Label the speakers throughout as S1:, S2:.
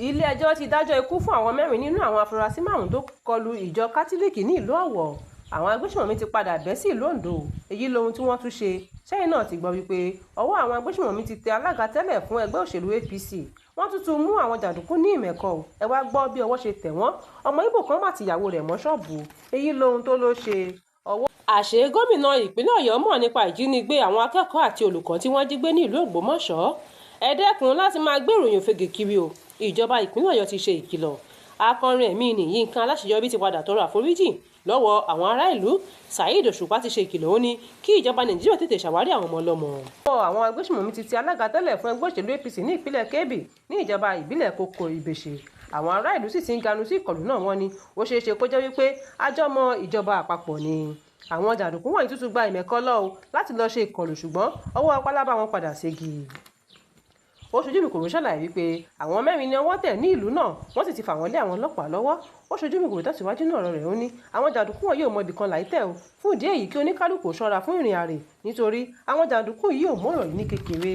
S1: Ilé-ẹjọ́ ti dájọ́ ikú fún àwọn mẹ́rin nínú àwọn afurasí márùn-ún tó kọlu ìjọ Kátólíìkì ní ìlú Ọ̀wọ̀. Àwọn agbésùnmọ̀mí ti padà bẹ́ sí ìlú Ondo, èyí lohun tí wọ́n tún ṣe. Ṣẹ́yìn náà ti gbọ́ wípé ọwọ́ àwọn agbésùnmọ̀mí ti tẹ alága tẹ́lẹ̀ fún ẹgbẹ́ òṣèlú APC. Wọ́n tún tún mú àwọn jàǹdùkú ní Ìmẹ̀kọ. Ẹ wá gbọ́ bí ọwọ́ ṣe tẹ̀ wọ́n. Ọmọ Ìgbò kan mà tìyàwó rẹ̀ mọ́ ṣọ́ọ̀bù. Èyí lohun tó ló ṣe. Ọwọ́ àṣé gómìnà ìpínlẹ̀ Ọ̀yọ́ mọ̀ nípa ìjínigbé àwọn akẹ́kọ̀ọ́ àti olùkọ́ tí wọ́n jí gbé ní ìlú Ògbómọ̀ṣọ́. Ẹ dẹ́kun láti máa gbé ìròyìn òfegè kiri o. Ìjọba ìpínlẹ̀ Ọ̀yọ́ ti ṣe ìkìlọ̀. Akọrin ẹ̀mí ni Yínká Aláṣeyọrí ti padà tọrọ àforíjì lọ́wọ́ àwọn ará ìlú. Saheed Òṣùpá ti ṣe ìkìlọ̀, ó ní kí ìjọba Nàìjíríà tètè ṣàwárí àwọn ọmọ ọlọ́mọ. Ọwọ́ àwọn agbésùnmọ̀mí ti tẹ alága tẹ́lẹ̀ fún ẹgbẹ́ òṣèlú APC ní ìpínlẹ̀ Kebbi ní ìjọba ìbílẹ̀ Koko Ìbèṣe. Àwọn ará ìlú sì ti ń ganu sí ìkọlù náà, wọ́n ní ó ṣeé ṣe kó jẹ́ wípé àjọmọ̀ ìjọba àpapọ̀ ni. Àwọn jàǹdùkú wọ̀nyí tún gba Ìmẹ̀kọ lọ o láti lọ ṣe ìkọlù, ṣùgbọ́n ọwọ́ pálábá wọn padà ségi. Ó ṣojú mi kò rí ṣàlàyé wípé àwọn mẹ́rin ni ọwọ́ tẹ̀ ní ìlú náà, wọ́n sì ti fà wọ́n lé àwọn ọlọ́pàá lọ́wọ́. Ó ṣojú mi kò rí tẹ̀síwájú náà ọ̀rọ̀ rẹ̀, ó ní àwọn jàǹdùkú wọn yóò mọ ibìkan láì tẹ̀ o. Fún ìdí èyí, kí oníkálukú ṣọ́ra fún ìrìn àrè, nítorí àwọn jàǹdùkú yìí ò mọ̀rọ̀ yìí ní kékeré.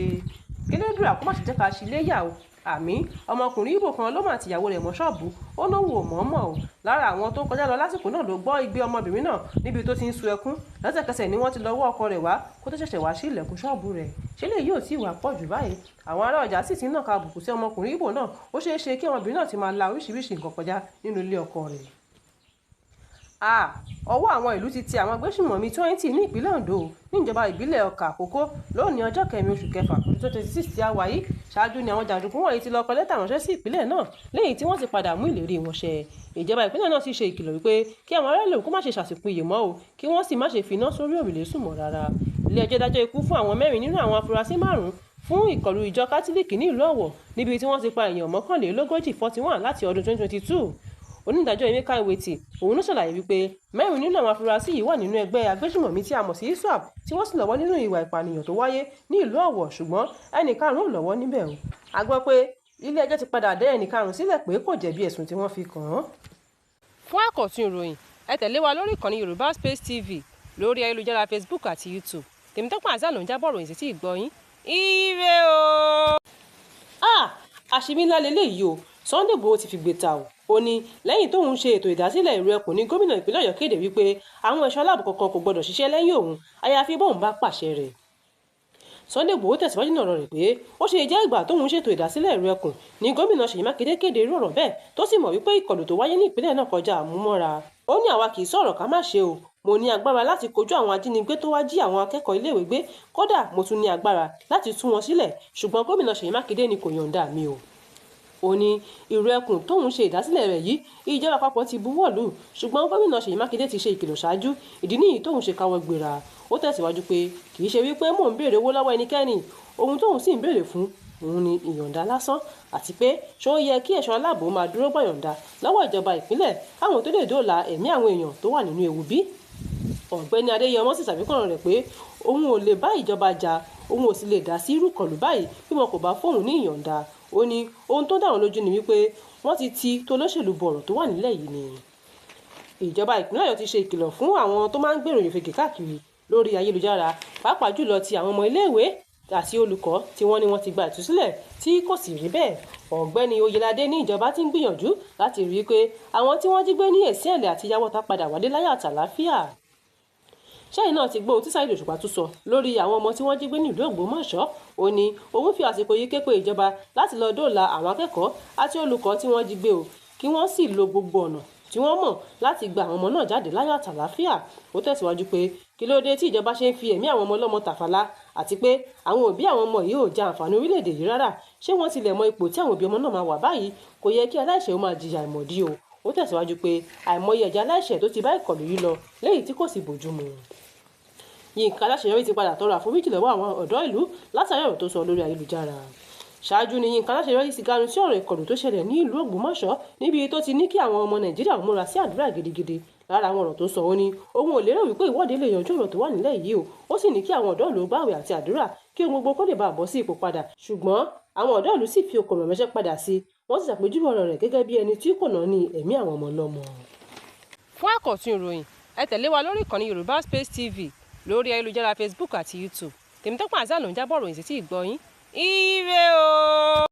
S1: Kílódùrà kó má ṣe jẹ́ ká ṣe iléyà o. Àmì ọmọkùnrin Ìgbò kan ló mà tìyàwó rẹ̀ mọ́ ṣọ́ọ̀bù, ó lóun ò mọ̀ọ́mọ̀ o. Lára àwọn tó kọjá lọ lásìkò náà ló gbọ́ igbe ọmọbìnrin náà níbi tó ti ń sun ẹkún. Lẹ́sẹ̀kẹsẹ̀ ni wọ́n ti lọ wọ́ ọkọ rẹ̀ wá kó tó ṣẹ̀ṣẹ̀ wá sí ilẹ̀kùn ṣọ́ọ̀bù rẹ̀. Ṣé lè yóò tí wà pọ̀ jù báyìí? Àwọn ará ọjà sì ti ń nàka àbùkù sí ọmọkùnrin Ìgbò náà. Ó ṣeé ṣe kí ọmọbìnrin náà ti máa la oríṣiríṣi nǹkan kọjá nínú ilé ọkọ rẹ̀. Ọwọ́ àwọn ìlú ti tẹ àwọn agbésùnmọ̀mí 20 ní ìpínlẹ̀ Ondo níjọba ìbílẹ̀ Ọkà Àkókó lónìí ọjọ́ kẹrin oṣù kẹfà ọdún 2026 tí a wà yìí. Ṣáájú ni àwọn jàǹdùkú wọ̀nyí ti lọ kọ lẹ́tà ránṣẹ́ sí ìpínlẹ̀ náà lẹ́yìn tí wọ́n ti padà mú ìlérí wọn ṣẹ. Ìjọba ìpínlẹ̀ náà ti ṣe ìkìlọ̀ wípé kí àwọn ará ìlú kó má ṣe ṣàsìkò iyè mọ́ o, kí wọ́n sì má ṣe finá sórí òrùlé sùn mọ́ rárá. Ilé ẹjọ́ dájọ́ ikú fún àwọn mẹ́rin nínú àwọn afurasí márùn-ún fún ìkọlù ìjọ Kátólíìkì ní ìlú Ọ̀wọ̀ níbi tí wọ́n ti pa èèyàn 41 41 láti ọdún 2022. Onídàájọ́ Emeka Nwite òun ló ṣàlàyé wípé mẹ́rin nínú àwọn afurasí yìí wà nínú ẹgbẹ́ agbésùnmọ̀mí tí a mọ̀ sí ISWAP, tí wọ́n sì lọ́wọ́ nínú ìwà ìpànìyàn tó wáyé ní ìlú Ọ̀wọ̀, ṣùgbọ́n ẹnì karùn-ún ò lọ́wọ́ níbẹ̀ o. A gbọ́ pé ilé ẹjọ́ ti padà dá ẹnì karùn-ún sílẹ̀ pé kò jẹ̀bi ẹ̀sùn tí wọ́n fi kàn án. Fún àkọ́tún ìròyìn, ẹ tẹ̀lé wa lórí ìkànnì Yorùbá Space TV lórí ayélujára Facebook àti YouTube. Tèmítọ́pẹ́ Hasan ló ń jábọ̀ ròyìn sí tí ì gbọ́ yín. Ire o! Àṣírí ńlá leléyìí o. Sunday Igboho ti fìgbè ta o. Ó ní lẹ́yìn tóun ṣe ètò ìdásílẹ̀ ìlú ẹkùn ní gómìnà ìpínlẹ̀ Ọ̀yọ́ kéde wípé àwọn ẹ̀ṣọ́ aláàbò kankan kò gbọdọ̀ ṣiṣẹ́ lẹ́yìn òun, àyàfi bóun bá pàṣẹ rẹ̀. Sunday Igboho tẹ̀síwájú nínú ọ̀rọ̀ rẹ̀ pé ó ṣe jẹ́ ìgbà tóun ṣètò ìdásílẹ̀ ìlú ẹkùn ní gómìnà Ṣèyí Mákindé kéde irú ọ̀rọ̀ bẹ́ẹ̀, tó sì mọ̀ wípé ìkọlù tó wáyé ní ìpínlẹ̀ náà kọjá àmúmọ́ra. Ó ní àwa kì í sọ̀rọ̀ ká má ṣe o. Mo ní agbára láti kojú àwọn ajínigbé tó wá jí àwọn akẹ́kọ̀ọ́ iléèwé gbé, kódà mo tún ní agbára láti tú wọn sílẹ̀, ṣùgbọ́n gómìnà Ṣèyí Mákindé ni kò yọ̀ǹda mi o. Ó ní ìrù ẹkùn tóun ṣe ìdásílẹ̀ rẹ̀ yìí, ìjọba àpapọ̀ ti buwọ́ lù, ṣùgbọ́n gómìnà Ṣèyí Mákindé ti ṣe ìkìlọ̀ ṣáájú, ìdí nìyí tóun ṣe káwọ́ gbéra. Ó tẹ̀síwájú pé kì í ṣe wípé mò ń béèrè owó lọ́wọ́ ẹnikẹ́ni, ohun tóun sì ń béèrè fún òun ni ìyọ̀ǹda lásán, àti pé ṣó yẹ kí ẹ̀ṣọ́ aláàbò máa dúró gbọ̀yọ̀ǹda lọ́wọ́ ìjọba ìpínlẹ̀ káwọn tó lè dóòlà ẹ̀mí àwọn èèyàn tó wà nínú ewu bí? Ọ̀gbẹ́ni Adéyẹmọ sì ṣàfikún rẹ̀ pé òun ò lè bá ìjọba jà, òun ò sì lè dá sí irú ìkọlù báyìí bí wọn kò bá fóun ní ìyọ̀ǹda. Ó ní ohun tó dá òun lójú ni wípé wọ́n ti ti tolóṣèlú bọ̀rọ̀ tó wà nílẹ̀ yìí ni. Ìjọba ìpínlẹ̀ Ọ̀yọ́ ti ṣe ìkìlọ̀ fún àwọn tó máa ń gbé ìròyìn òfegè káàkiri lórí ayélujára, pàápàá jùlọ ti àwọn ọmọ iléèwé àti olùkọ́ tí wọ́n ní wọ́n ti gba ìtúsílẹ̀ tí kò sì rí bẹ́ẹ̀. Ọ̀gbẹ́ni Oyèládé ní ìjọba ti ń gbìyànjú láti rí i pé àwọn tí wọ́n jí gbé ní Ẹ̀sìnẹ̀lẹ̀ àti Yàwọ́ta padà wálé láyọ̀ àtàlàáfíà. Ṣẹ́yìn náà ti gbọ́ ohun tí Saheed Òṣùpá tún sọ lórí àwọn ọmọ tí wọ́n jí gbé nílùú Ògbómọ̀ṣọ́. Ó ní òun fi àsìkò yìí ké pe ìjọba láti lọ dóòlà àwọn akẹ́kọ̀ọ́ àti olùkọ́ tí wọ́n jí gbé o, kí wọ́n sì lo gbogbo ọ̀nà tí wọ́n mọ̀ láti gba àwọn ọmọ náà jáde láyọ̀ àtàlàáfíà. Ó tẹ̀síwájú pé kí ló dé tí ìjọba ṣe ń fi ẹ̀mí àwọn ọmọ ọlọ́mọ tàfàlà, àti pé àwọn òbí àwọn ọmọ yìí ò jẹ àǹfààní orílẹ̀-èdè yìí rárá. Ṣé wọ́n tilẹ̀ mọ ipò tí àwọn òbí ọmọ náà máa wà báyìí? Kò yẹ kí aláìṣẹ̀ ó máa jìyà àìmọ̀dí o. Ó tẹ̀síwájú pé àìmọye ẹ̀jẹ̀ aláìṣẹ̀ tó ti bá ìkọlù yìí lọ léyìí tí kò sì bójú mu. Yínká Aláṣeyọrí ti padà tọrọ àforíjì lọ́wọ́ àwọn ọ̀dọ́ ìlú látàrí ọ̀rọ̀ tó sọ lórí ayélujára. Ṣáájú ni Yínká Aláṣeyọrí ti ganu sí ọ̀rọ̀ ìkọlù tó ṣẹlẹ̀ ní ìlú Ògbómọ̀ṣọ́ níbi tó ti ní kí àwọn ọmọ Nàìjíríà múra sí àdúrà gidigidi. Lára àwọn ọ̀rọ̀ tó sọ, ó ní òun ò lérò wípé ìwọ́de lè yanjú ọ̀rọ̀ tó wà nílẹ̀ yìí o. Ó sì ní kí àwọn ọ̀dọ́ ìlú gbààwẹ̀ àti àdúrà kí ohun gbogbo kó lè bá bọ́ sí ipò padà. Ṣùgbọ́n àwọn ọ̀dọ́ ìlú sì fi okòrò ránṣẹ́ padà sí i, wọ́n sì ṣàpèjúwe ọ̀rọ̀ rẹ̀ gẹ́gẹ́ bí ẹni tí kò náání ẹ̀mí àwọn ọmọ ọlọ́mọ. Fún àkọ́tún ìròyìn, ẹ tẹ̀lé wa lórí ìkànnì Yorùbá Space TV lórí ayélujára Facebook àti YouTube. Tèmítọ́pẹ́ Hasan ló ń jábọ̀ ròyìn sí tí ì gbọ́ yín. Ire o!